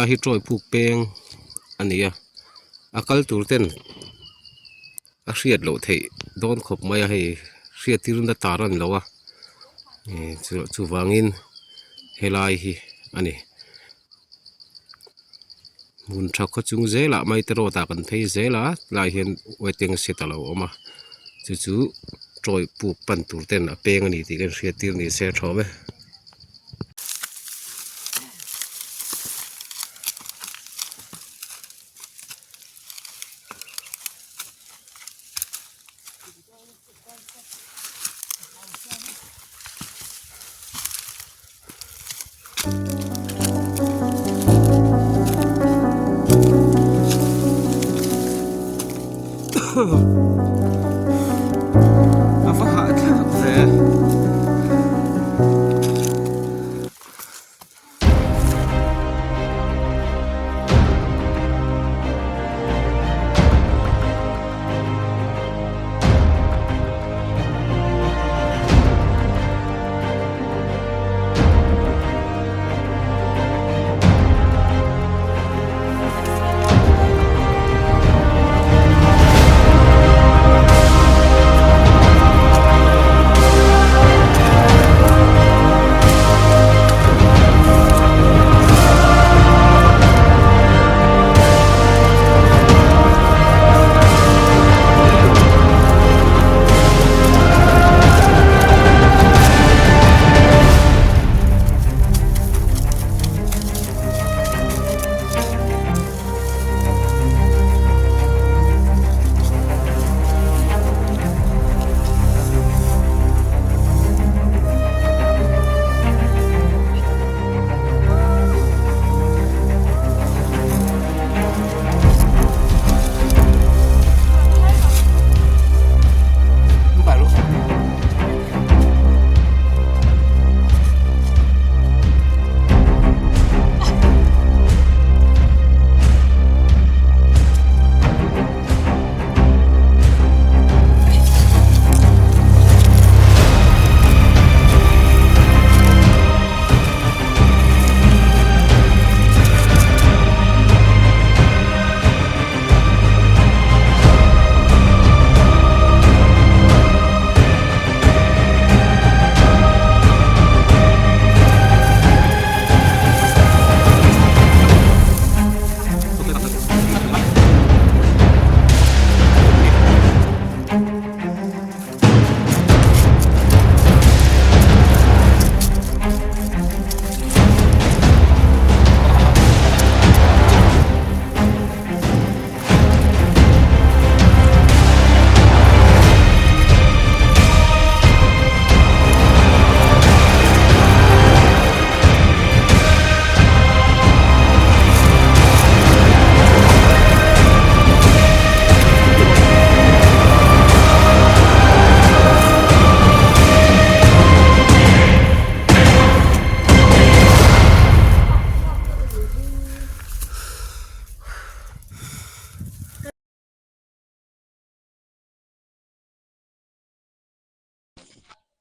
A hi tawi puk peng a ni a a kal tur ten a hriat loh theih dawn khawp mai a hei hriat tir na tar a ni lo a ih chuvangin helai hi a ni. Hmun tha khaw chung zelah maite road ah kan phei zel a tlaiah hian waiting shed a lo awm a chu chu tawi puk pan tur ten a peng a ni tih ka inhriat tir ni se a tha awm e. A va hahthlak ve.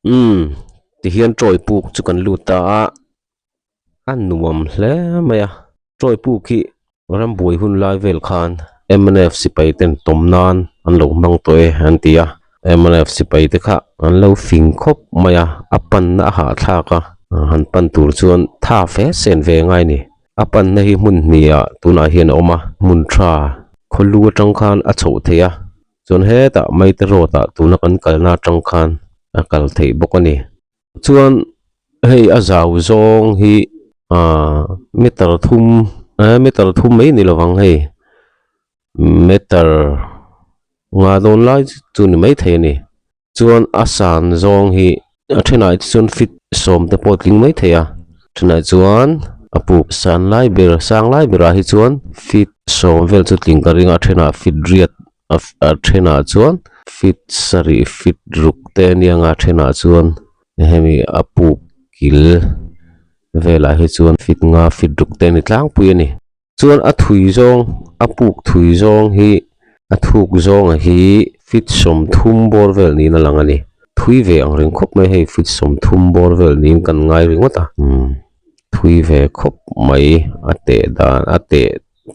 Umm tihian tawi puk chu kan lut ta a a nuam hle mai a tawi puk hi rambuai hun lai vel khan mnf sipai ten tawm nan an lo hmang tawh e an ti a mnf sipai te kha an lo fing khawp mai a a panna a hahthlak a han pan tur chuan tha fe sen ve ngai a ni. A panna hi hmun hnih ah tunah hian a awm a hmun tha khaw lu atang khan a chhoh theih a chuan hetah maite road ah tuna kan kalna atang khan a kal theih bawk a ni chuan hei a zau zawng hi ahh meter thum eh meter thum mai ni lovang hei meter nga dawn lai chu ni maithei a ni. Chuan a san zawng hi a thenah chuan feet sawm te pawh a tling mai thei a thenah chuan a puk san lai ber sang lai berah hi chuan feet sawm vel chu tling ka ring a a thenah feet riat a thenah chuan feet sarih feet ruk te a nia nga a thenah chuan hemi a puk kil velah hi chuan feet nga feet ruk te a ni tlangpui a ni. Chuan a thui zawng a puk thui zawng hi a thuk zawnga hi feet sawmthum bawr vel niin a lang a ni. Thui ve ang reng khawp mai hei feet sawmthum bawr vel niin kan ngai ringawt a umm thui ve khawp mai a teh dan a teh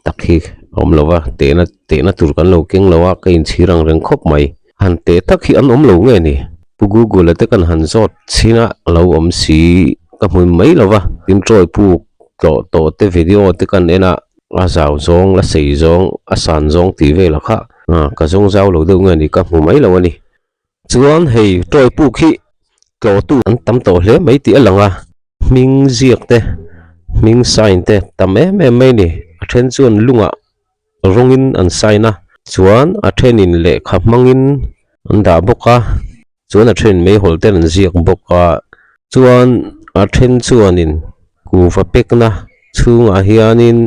tak hi a awm lo va tehna tehna tur kan lo keng lo a ka inchhir ang reng khawp mai. Han teh tak hi an awm lo nge ni? Pu Google-a te kan han zawt chhin a a lo awm si ka hmu mai lo va tin tawi puk tlawh tawh te video te kan en a a zau zawng la sei zawng a san zawng tih velah kha ka zawng zau lo deuh nge ni ka hmu mai lo a ni. Chuan hei tawi puk hi tlawhtu an tam tawh hle mai tih a lang a hming ziak te hming sign te tam em em mai a ni a then chuan lungah rawngin an sign a chuan a thenin lehkha hmangin an dah bawk a chuan a then meihawl ten an ziak bawk a chuan a then chuanin kuhva pekna chhungah hianin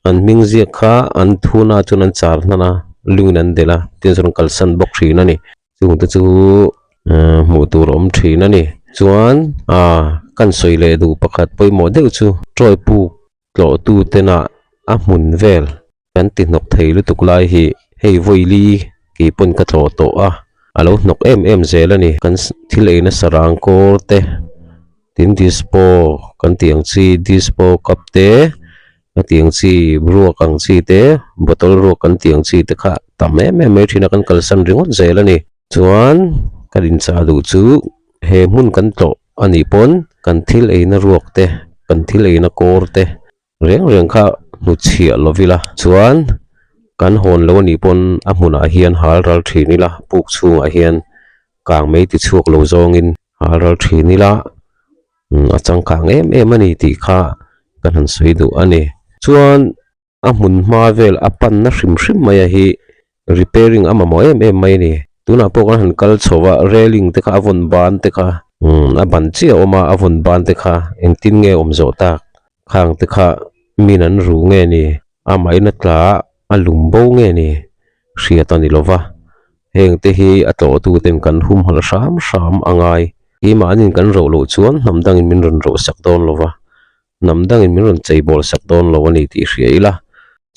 an hming ziak kha an thuna chuan an char hnan a lungin an delh a tin chuan an kalsan bawk thin a ni. Chungte chu hmuh tur a awm thin a ni chuan ah kan sawi leh duh pakhat pawimawh deuh chu tawi puk tlawhtu tena a hmun vel kan ti hnawk thei lutuk lai hi hei vawili kei pawn ka tlawh tawh a a lo hnawk em em zel a ni kan thil ei nasa rang kawr te tin dispo kan tih ang chi dispo cup te a tih ang chi ruak ang chi te bottle ruak kan tih ang chi te kha tam em em mai thin a kan kalsan ringawt zel a ni chuan ka inchah duh chu he hmun kan tlawh a nih pawn kan thil eina ruak te kan thil eina kawr te reng reng kha hnuchhiah lo ila chuan kan hawn lo a nih pawn a hmunah hian hal ral thin ila puk chhungah hian kang mai ti chhuak lo zawngin hal ral thin ila a changkang em em a ni tih kha ka han sawi duh a ni chuan. A hmun hma vel a panna hrim hrim mai a hi repairing a mamawh em em mai a ni. Tunah pawh kan han kal chho a railing te kha a vawn ban te kha umm a ban chiah a awm a a vawn ban te kha engtin nge awm zawh tak khang te kha min an ru nge ni amahin a tla a a lum bo nge ni hriat a ni lo va heng te hi a tlawhtu ten kan humhalh hram hram a ngai keimahnin kan roh loh chuan hnam dangin min rawn roh sak dawn lo va. Hnam dangin min rawn cheibawl sak dawn lo a ni tih hria ila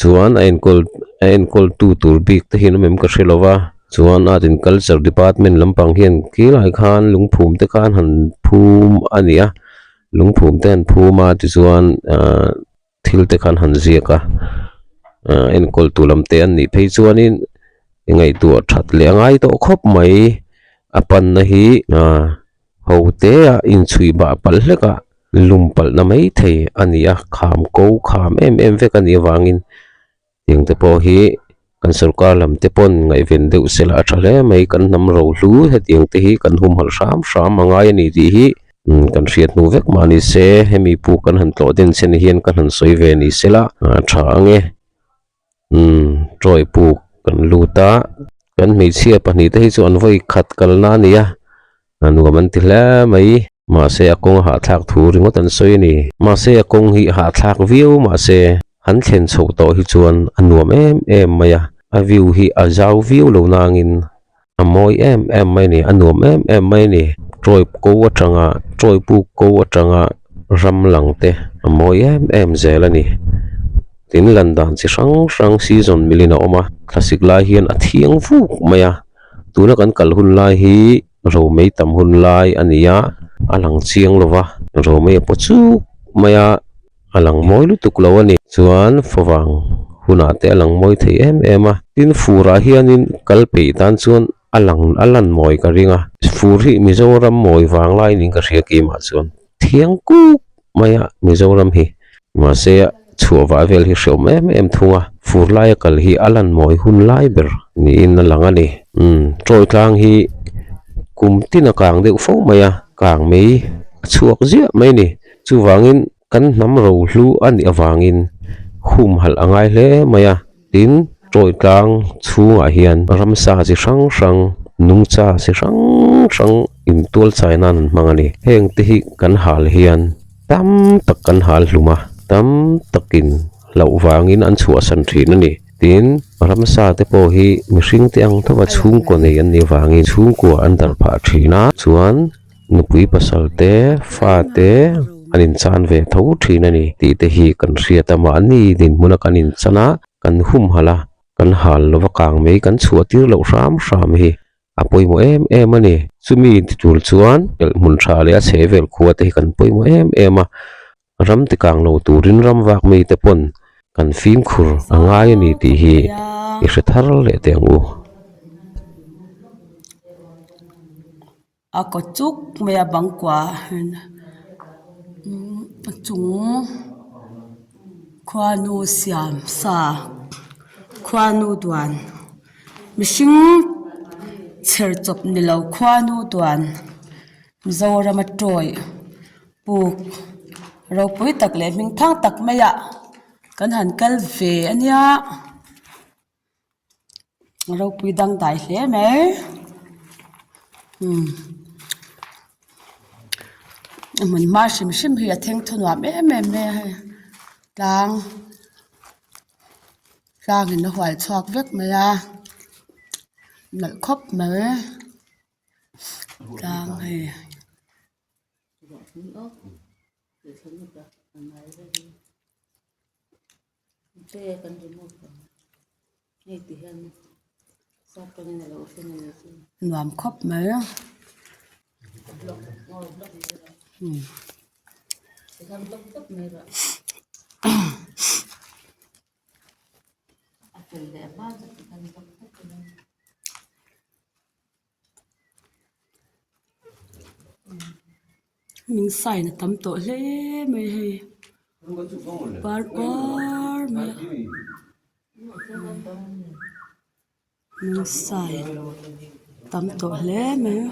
chuan a enkawl a enkawl tu tur bik te hian awm em ka hre lo va chuan art and culture department lampang hian khilai khan lungphum te khan han phum a ni a lungphum te han phum a tichuan ahh thil te khan han ziak a ahh enkawl tu lam te an nih phei chuanin ngaihtuah that leh a ngai tawh khawp mai a panna hi ahh ho te a inchhui bah palh hlek a. Lum palhna mai thei a ni a, kham ko kham em em vek a nih avangin tiang te pawh hi kan sorkar lam te pawn ngaihven deuh se la a tha hle mai kan hnam ro hlu hetiang te hi kan humhalh hram hram a ngai a ni tih hi kan hriat hnu vek mah ni se hemi puk kan han tlawh den chen hian kan han sawi ve ni se la a tha ang e. Umm tawi puk kan lut a kan hmeichhia pahnih te hi chu an vawi khat kalna a ni a a nuam an ti hle mai mahse a kawng a hahthlak thu ringawt an sawi a ni mahse a kawng hi hahthlak viau mahse han thlen chhoh tawh hi chuan a nuam em em mai a a view hi a zau viau lo nangin a mawi em em mai a ni a nuam em em mai a ni tawi ko atanga tawi puk ko atanga ram lang te a mawi em em zel a ni tin lan dan chi hrang hrang season milin a awm a thlasik lai hian a thiang vuk mai a tuna kan kal hun lai hi. Romei tam hun lai a ni a a lang chiang lo va romei a paw chuk mai a a lang mawi lutuk lo a ni chuan favang hunah te a lang mawi thei em em a tin furah hianin kal peih tan chuan a lang a lan mawi ka ring a fur hi Mizoram mawi vang lai niin ka hria keimah chuan thiang kuk mai a Mizoram hi mahse chhuah vah vel hi hreawm em em thung a fur laia kal hi a lan mawi hun lai ber niin a lang a ni umm tawi tlang hi kum tin a kang deuh fo mai a kang mai a chhuak ziah mai a ni chuvangin kan hnam rohlu a nih avangin humhalh a ngai hle mai a tin tawi tlang chhungah hian ramsa chi hrang hrang nungcha chi hrang hrang intual chai nan an hmang a ni heng te hi kan hal hian. Tam tak kan hal hlum a, tam takin hlauh vangin an chhuahsan thin a ni. Tin, ramsa te pawh hi mihring te ang thova chhungkaw nei an nih vangin chhungkua an darh phah thin a, chuan nupui pasal te, fa te an inchan ve tho thin a ni tih te hi kan hriat a, mahni dinhmuna kan inchan a, kan humhalh a, kan hal lova kang mai kan chhuah tir loh hram hram hi. A pawimawh em em a ni. Chumi ti tur chuan pelh hmun tha leh a chhe vel khua te hi kan pawimawh em em a. Ram ti kang lo turin ram vak mi te pawn kan fimkhur a ngai a ni tih hi i hre thar leh teh ang u. A kaw chuk mai a bang kua a chung khuanu siam sa khuanu duan mihring chher chawp ni lo khuanu duan Mizoram a tawi puk ropui tak leh hming thang tak mai ah kan han kal ve a nia. Ropui dangdai hle mai umm a hmun hma hrim hrim hi a thengthaw nuam em em mai a hei tlang tlang in a hual chhuak vek mai a nalh khawp mai tlang hei. Nuam khawp mai a Hming sign a tam tawh hle mai hei par uar mai a hming sign tam tawh hle mai a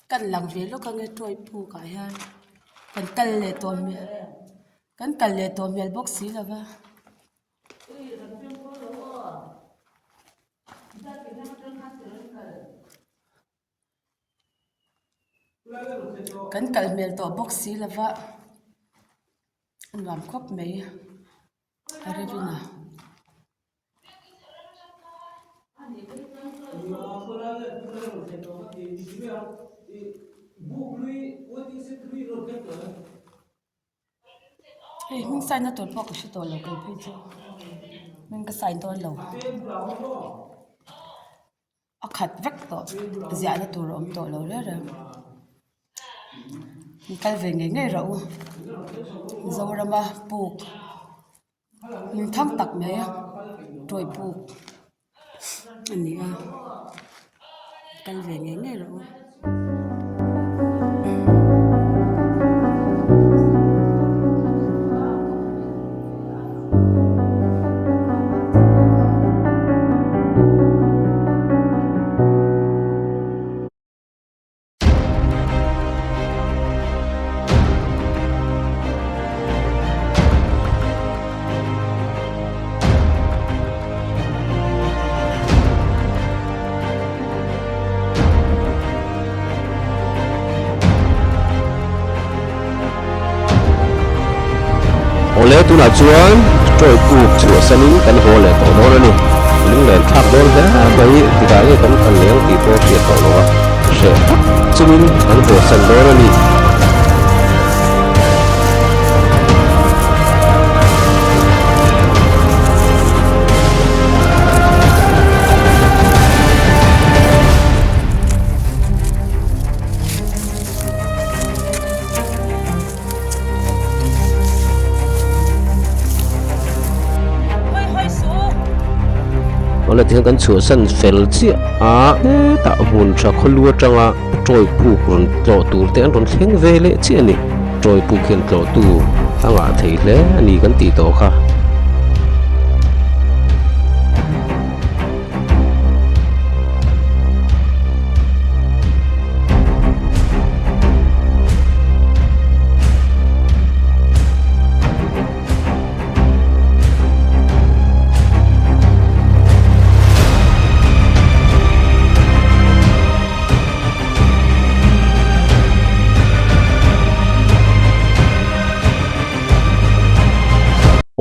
kan lang ve lawk ang e toy puk ah hian kan kal leh tawh hmel kan kal leh tawh hmel bawk si lo va. Kan kal hmel tawh bawk si lova a nuam khawp mai a revin a. Hei hming sign na tur pawh ka hre tawh lo kei phei chu hming ka sign dawn lo a khat vek tawh ziah na tur a awm tawh lo reng reng in kal ve ngei ngei rawh u Mizoram a puk hming thang tak mai tawi puk a ni a kal ve ngei ngei rawh u. Awle tunah chuan toy puk chhuahsanin kan haw leh tawh dawn a ni. Lunglen thlak dawn hle mai tikah nge kan kal leng tih pawh hriat tawh lo a hreh tak chungin kan haw san dawn a ni. Awle tihian kan chhuahsan fel chiah a hetah hmun tha khawlu atanga tawi puk rawn tlawh tur te an rawn thleng ve leh chiah a ni. Tawi puk hian tlawhtu a ngah thei hle a ni kan tih tawh kha.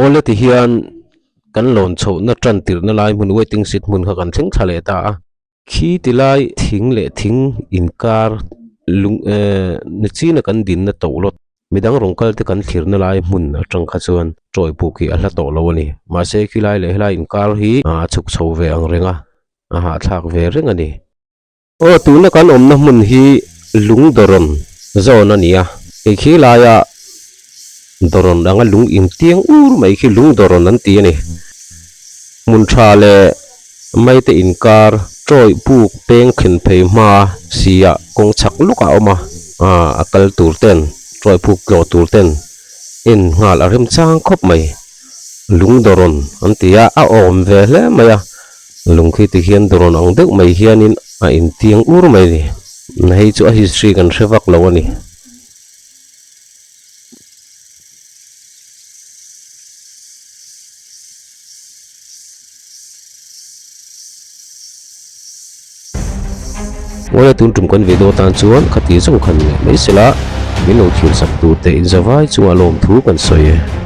Awle ti hian kan lawn chhohna tan tirhna lai hmun waiting seat hmun kha kan thleng thla leh ta a. Khi ti lai thing leh thing inkar lung ehh nichina kan dinna toh lawt midang rawn kal te kan thlirna lai hmun atang kha chuan chawi puk hi a hla tawh lo a ni. Mahse khi lai leh helai inkar hi a chhuk chho ve ang reng a, a hahthlak ve reng a ni. Aw tuna kan awmna hmun hi lung dawrawn zawn a ni a, hei khi laia dawrawn anga lung intiang ur mai khi lung dawrawn an ti a ni. Hmun tha leh mai te inkar tawih puk peng khen phei hma si ah kawng chhak lawk ah a awm a, a kal tur ten tawih puk tlawh tur ten en nghal a remchang khawp mai. Lung dawrawn an ti a, a awm ve hle mai a, lung khi ti hian dawrawn ang deuh mai hianin a intiang ur mai a ni. Hei chu a history kan hre vak lo a ni. Awle tun tum kan video tan chuan khati zawng khan leh mai sela min lo thlir sak tur te in zavai chunga lawmthu kan sawi e.